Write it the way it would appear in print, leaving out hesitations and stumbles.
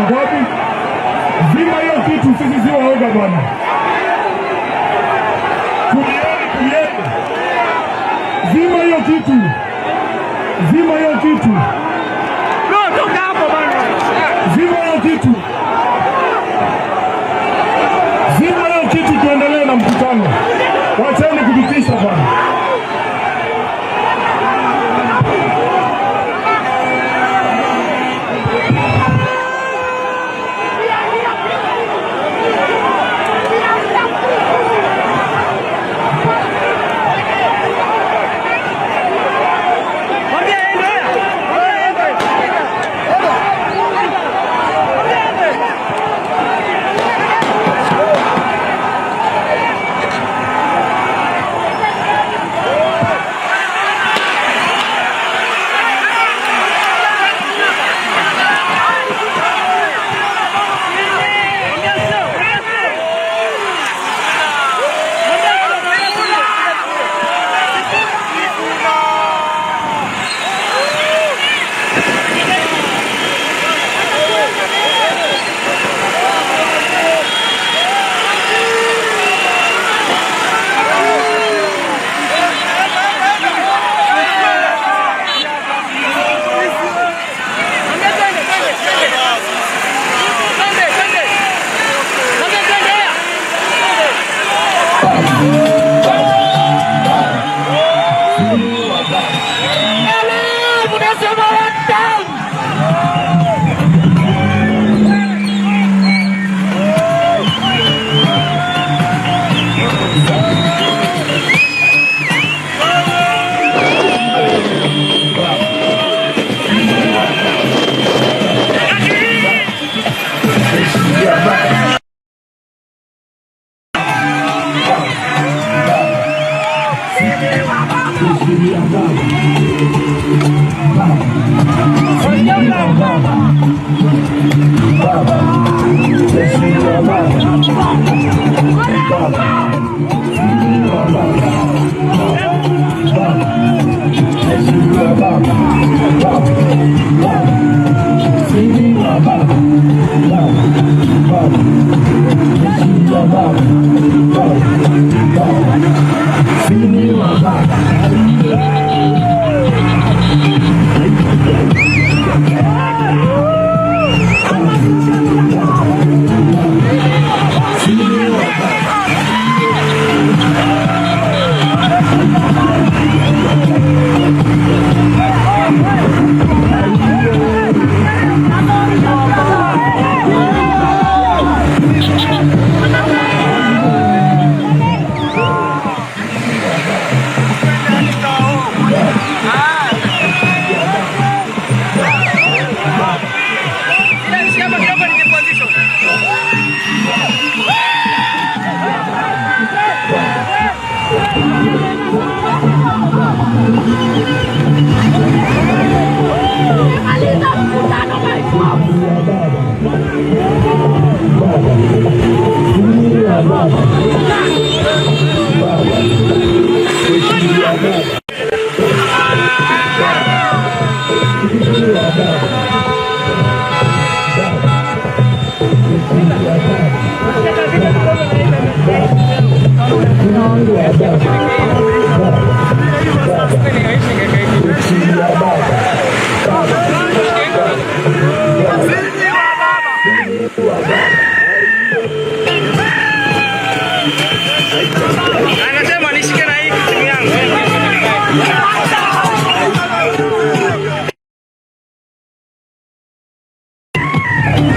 Ngapi? Zima hiyo kitu, sisi si waoga, bwana. Tulieni, tulieni. Zima hiyo kitu, zima hiyo kitu. Bro, toka hapo bana. Zima hiyo kitu, zima hiyo kitu, tuendelee na mkutano. Wacheni kututisha, bwana. Mwambie aende. Mwambie aende. Mwambie aende. Mwambie twende, twende, twende. Twende, twende. Mwambie twende. Twende. Tunasema one time.